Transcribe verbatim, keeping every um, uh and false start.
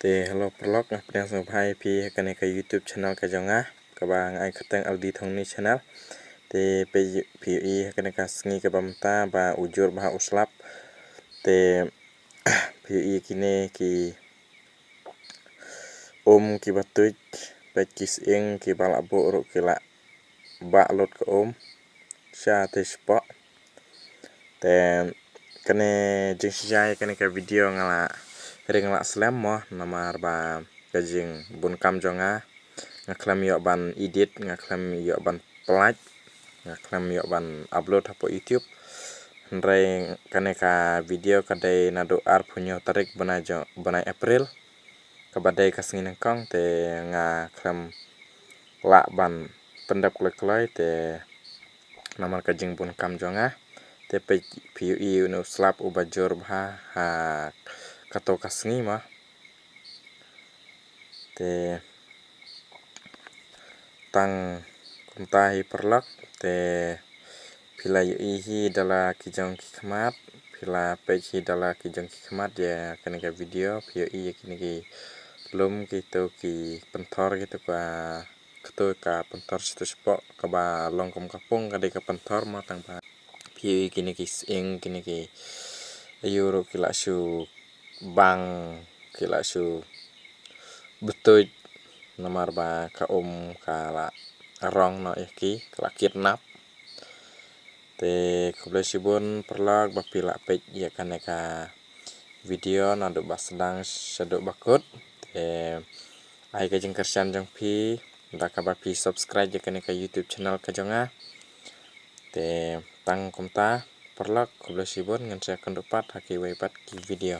Te hello paralok, nga pdiang sngewbha ïa phi ha kane ka YouTube channel ka jong nga, kaba nga ai kyrteng L D Thongni channel. Te phi ïohi ha kane ka sngi kaba mynta ba u jur bha u slap. Te phi ïohi kine ki um kiba tuid, peit ki sying kiba la buh ruh ki la bah lut ka um sha te shapoh. Te kane jingshisha ïa kane ka video nga la ring la slem mo, namar ba ka jingbun kam jong nga, nga khlem ïoh ban edit, nga khlem ïoh ban pynlait, nga khlem ïoh ban upload hapoh YouTube. Hynrei kane ka video ka dei naduh arphew hynñiew tarik bnai jong, bnai April, kaba dei ka sngi nyngkong, te nga khlem lah ban pyndep kloi kloi, te namar ka jingbun kam jong nga. Te phi ïohi une u slap uba jur bha ha kato ka sngi mo. Te tang kumta hi paralok, te phi la ïohi hi da la ki jong ki khmat, phi la peit hi da la ki jong ki khmat ïa kane ka video. Phi ïohi ïa kine ki lum, kito ki pynthor, kito ka, kito ka pynthor shato shapoh, kaba long kum ka pung ka dei ka pynthor mo, tang ba phi ïohi kine ki sying, kine ki aïu ruh ki la shu bang, ki la shu btuid, namar ba ka um ka la rong noh ïa ki, ka la kidnap. Te khublei shibun paralok ba phi la peit ïa kane ka video naduh ba sdang shaduh ba kut. Te ai ka jingkyrshan jong phi da kaba phi subscribe ïa kane ka YouTube channel ka jong nga. Te tang kumta paralok, khublei shibun, ngan sa ïakynduh pat ha kiwei pat ki video.